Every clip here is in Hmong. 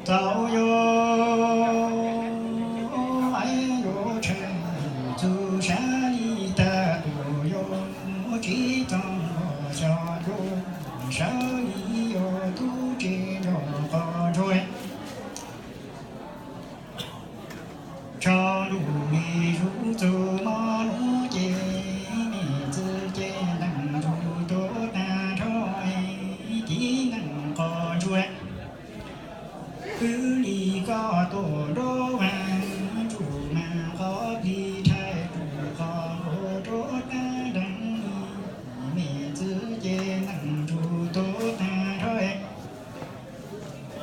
Tau yuav, yuav tshaj txug sab li tag tuaj yuav, tsib txoog pua xya cuaj, sab li yuav tub tsev nrog qhov ntsuag. Tso lus li zuj zus mob nuav ces, niam txiv ces neeg nrug tuag tag nrho, tib neeg qhov ntsuag. Wb li koj tuaj nrog vaj, tsuj mas qhov plig rhais tsuj qhov npuag rua tag nrho, niam txiv ces neeg nrug tuag tag nrho.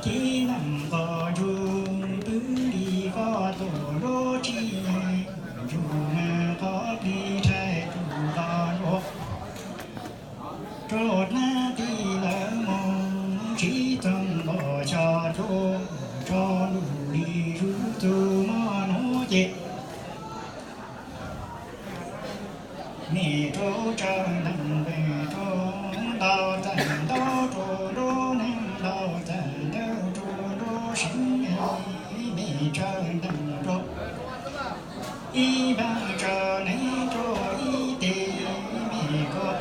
Tib neeg qhov ntsuag, wb li koj tuaj nrog tsi, tsuj mas qhov plig rhais tsuj qhov npuag rua tag nrho lawm mog, tsib txoog pua xya cuaj, tso lus li zuj zus mob nuav ces. Mej rua tsawg neeg, mej rua ntau txais ntau rua nruab neeg, ntau txais ntau rua nruab seev, mej tsawg neeg rua ib npaag, tsawg neeg rua ib teg, mej koj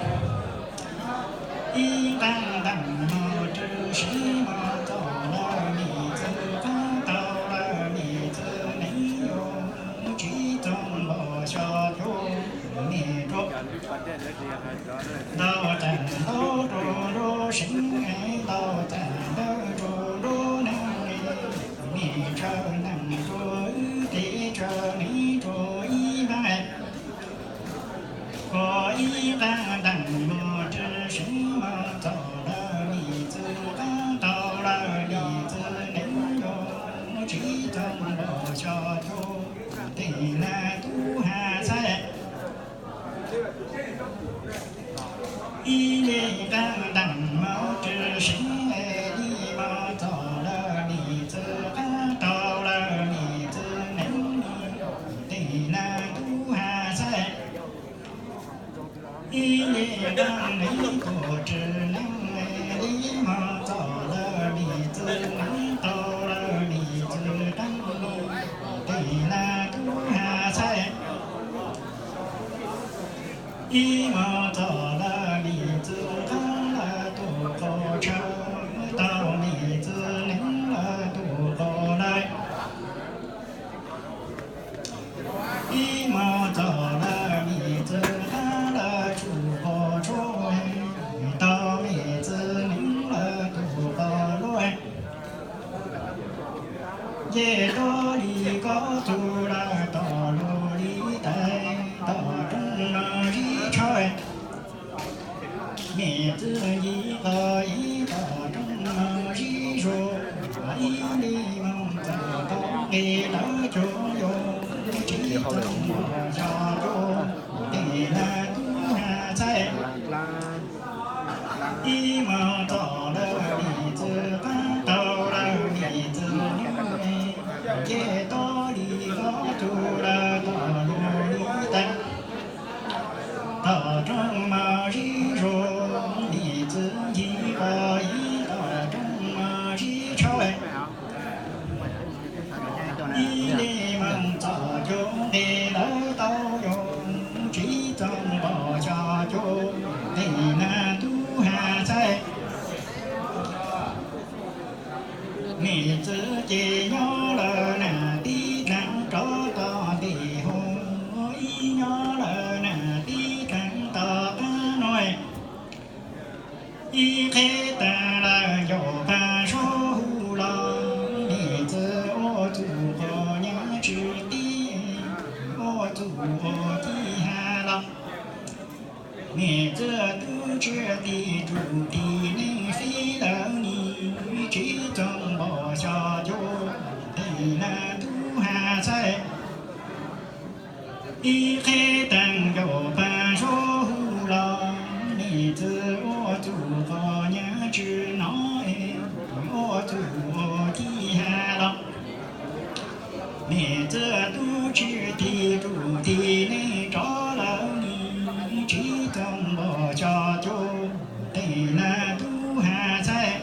ib nqaaj ntaag mog rua seev mog txom lawm, mej txwv qaab tau lawm, mej txwv neeg yuav tsib txoog pua xya cuaj, mej rua ntau txais ntau rua nruab seev, ntau txais ntau rua nruab neeg, mej tsawg neeg rua ib teg, tsawg neeg rua ib npaag, koj ib nqaaj ntaag mog rua seev mog txom lawm, mej txwv qaab tau lawm, mej txwv neeg yuav tsib txoog pua xya cuaj, teg nag tub has xaib. Ib le qaab ntaag mog rua seev li mog txom lawm, mej txwv qaab tau lawm, mej txwv neeg teg nag tub has xaib. Ib le qaab neeg tuaj rua neeg li mog txom lawm, mej txwv neeg tau lawm, mej txwv qaab teg nag tub has xaib. Ib mog txom lawm, mej txwv qaab lawm tuaj qhov tshaw tau, mej txwv neeg lawm tuaj qhov lawm. Ib mog txom lawm, mej txwv qaab lawm tsuj qhov tshuaj tau, mej txwv neeg lawm tuaj qhov luaj. Nce toj li koj txug lawm tom luaj li tais, tom roob mog zib tshawb. Mej txwv nce qhov ib tom roob mog zib zuag, ib le moog txog tom nqe lawv cog yuav tsib txoog pua xya cuaj, teg nag tub has xaib. Ib mog txom lawm, mej txwv qaab tau lawm, mej txwv neeg nce toj li koj txug lawm tom luaj li tais, tom roob mog zib zuag, mej txwv nce qhov ib tom roob mog zib tshawb. Ib le moog txog cov nqe lawv tau yuav tsib txoog pua xya cuaj, teg nag tub has xaib. Mej txwv ces nyob lawm nag tib dlaag rov tog ntej hov, ib nyob lawm nag tib dlaag tog qaab nuav. Ib qheb taag lawm ncauj paag suab hu los, mej txwv ua txuj qhov nyaav tsw tib, ua txuj qhov ci has los. Mej txwv tub tsw tig tsuj tig neeg fib lawm ni, tsib txoog pua xya cuaj, teg nag tub has xaib. Ib qheb taag ncauj paag suab hu los, mej txwv ua txuj qhov nyaav tsw no, ua txuj qhov ci has los. Mej txwv tub tsw tig tsuj tig neeg rov lawm ni, tsib txoog pua xya cuaj, teg nag tub has xaib.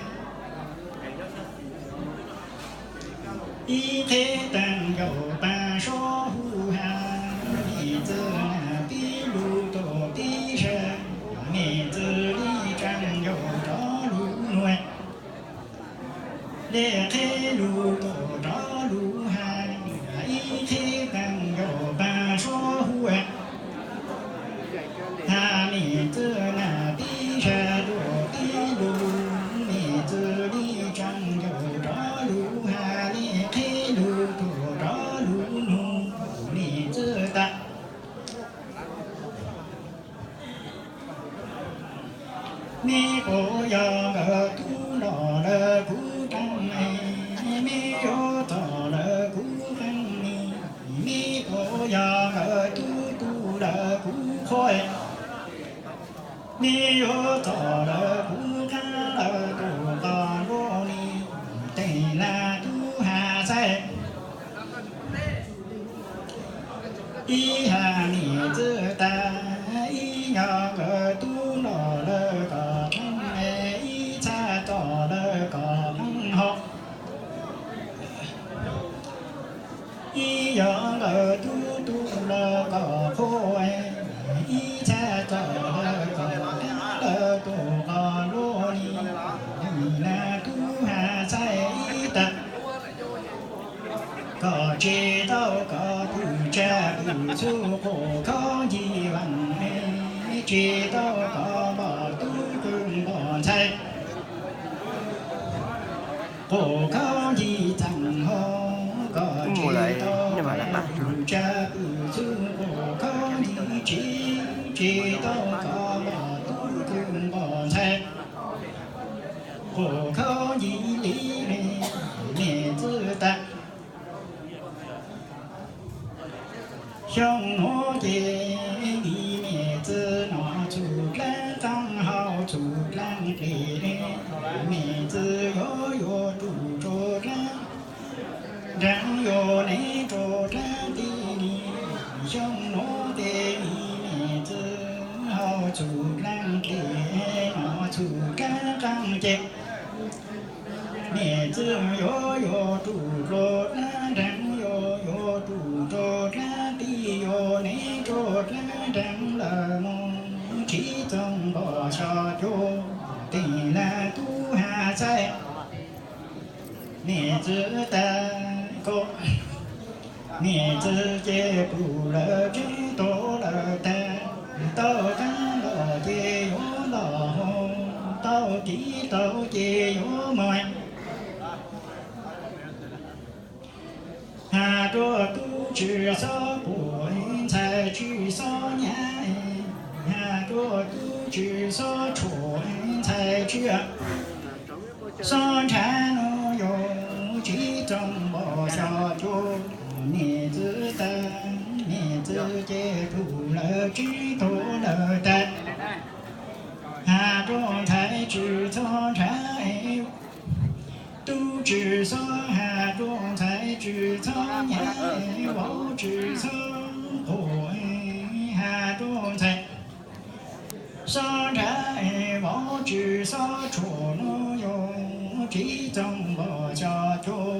Ib qheb taag nkaus paag suab hu has, mej txwv na pib lug tuaj pib sab, mej txwv li tsaam nkaus rov lug nuav. Lej qheb lug tuaj rov lug has, ib qheb taag nkaus paag suab hu, has mej txwv na pib sab tuaj pib lug, mej txwv li tsaam nkaus rov lug has, lej qheb lug tuaj rov lug nuav, mej txwv tas. Mej puas yog nkawd tub nrog lawv kuv qeej, mej yuav txog lawv kuv qeej, mej puas yog nkawd tub tub lawv kuv qhuab, mej yuav txog lawv kuv qeej lawv tus qos nruab ni, teem laj tub has xaib. Ib has mej txwv tas, ib yog nkawd tub nrog lawv kom qeej, ib txhab txog lawv kom qeej hov. Ib yog nkawd tub tub lawv kom qhuab, ib txhab txog lawv kom qeej lawv tus qos nruab ni, teem laj tub has xaib ib tag. Kom tsis tau koj pwm tsa pwm txhuj, qus khaub ncaws vaaj, tsis tau koj npog tub kws npog ntxhais, qus khaub ncaws txheej hov, koj tsis tau koj pwm tsa pwm txhuj, qus khaub ncaws tsi, tsis tau koj npog tub kws npog ntxhais, qus khaub ncaws li, mej txwv tas. Xyoo nuav ces mej txwv nov txhum dlaab qaab, haus txhum dlaab dlej, mej txwv yuav yuav rua rua dlaab nraag, yuav neeb rua dlaab tij. Xyoo nuav ces mej txwv haus txhum dlaab dlej, nov txhum dlaab qaab ces mej txwv yuav yuav rua rua dlaab nraag, yuav yuav rua rua dlaab tij, yuav neeb rua dlaab nraag lawm moog tsis txoog npog xyom cua, teem laj tub has xaib. Mej txwv tas ko, mej txwv ces pum lawv tseeb tuag lawm tag, tau kaab los ces yuav los hov, tau tiv tau ces yuav moog. Has rua tub tsi xob quaj, ntxhais tsi xob nyab, has rua tub tsi xob tshuam, ntxhais tsi xob nrhav, nuav yog tsis txoog npog xyom cua, mej txwv tas, mej txwv ces pum lawv tseeb tuag lawm tag. Has rua ntxhais tsi xob nrhav, tub tsi xob, has rua ntxhais tsi xob nyab, vauv tsi xob quaj, has rua ntxhais xob nrhav, vauv tsi xob tshuam, nuav yog tsis txoog npog xyom cua,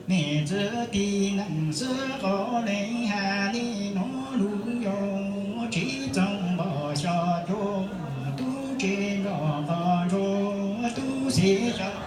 mej txwv tig neej xwb qhov leej has li nuav, nuav yog tsis txoog npog xyom cua, tub tsi nrog qos ntsuag, tub xim xyom cua.